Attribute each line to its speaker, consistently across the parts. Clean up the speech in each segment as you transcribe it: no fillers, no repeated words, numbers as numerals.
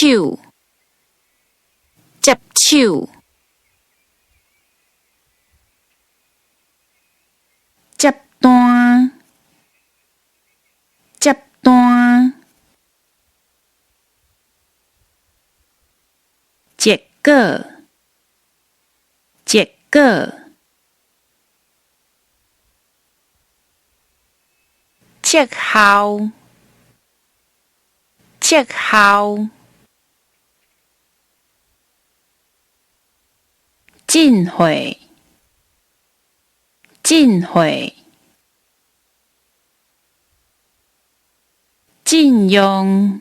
Speaker 1: 手，接手，接單，接單，結果，結果，績效，績效，進貨，進貨，進用，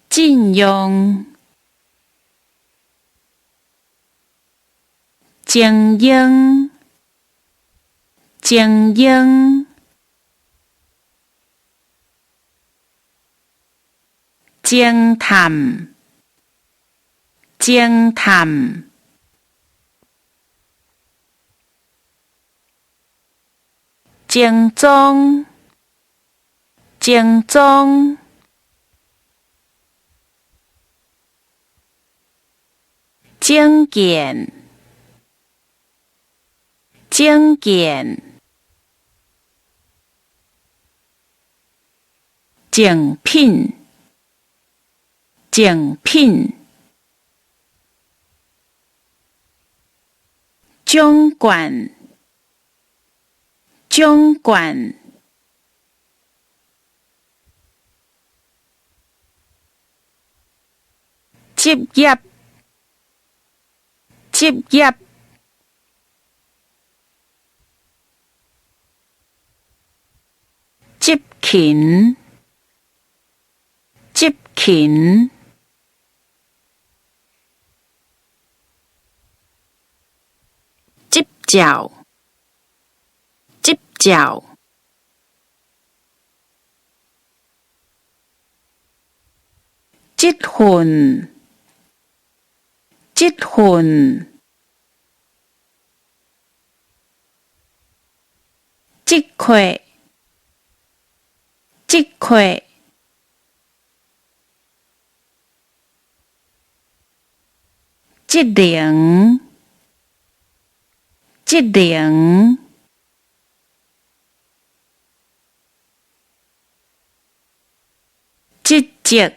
Speaker 1: 進用，精英，精英，偵探，偵探，正宗，正宗，證件，證件，贈品，贈品，掌權，掌權，職業，職業，執勤，執勤，執照，執照，職訓，職訓，積缺，積缺，職能，職能，職責，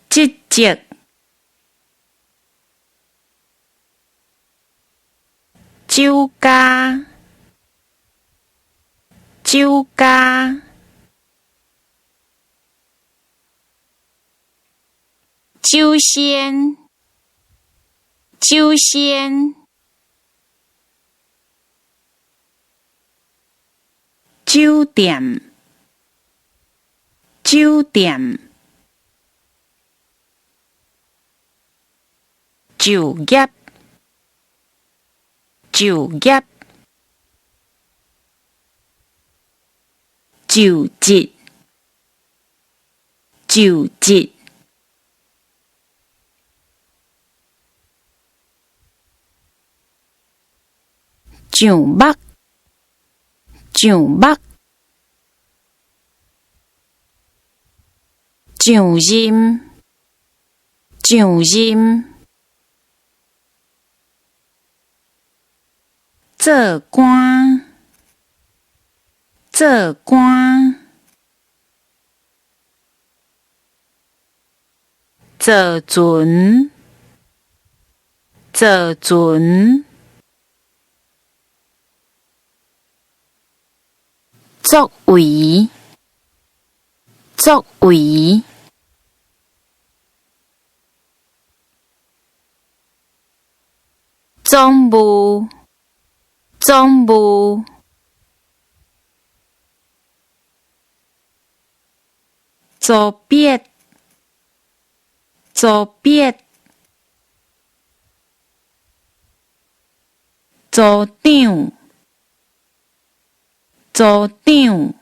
Speaker 1: 職責，酒家，酒家，酒仙，酒仙，酒店，酒店，就業，就業，就職，就職，上目，上目，上任，上任，做官，做官，坐船，坐船，作為，作為，總務，總務，組別，組別，組長，組長。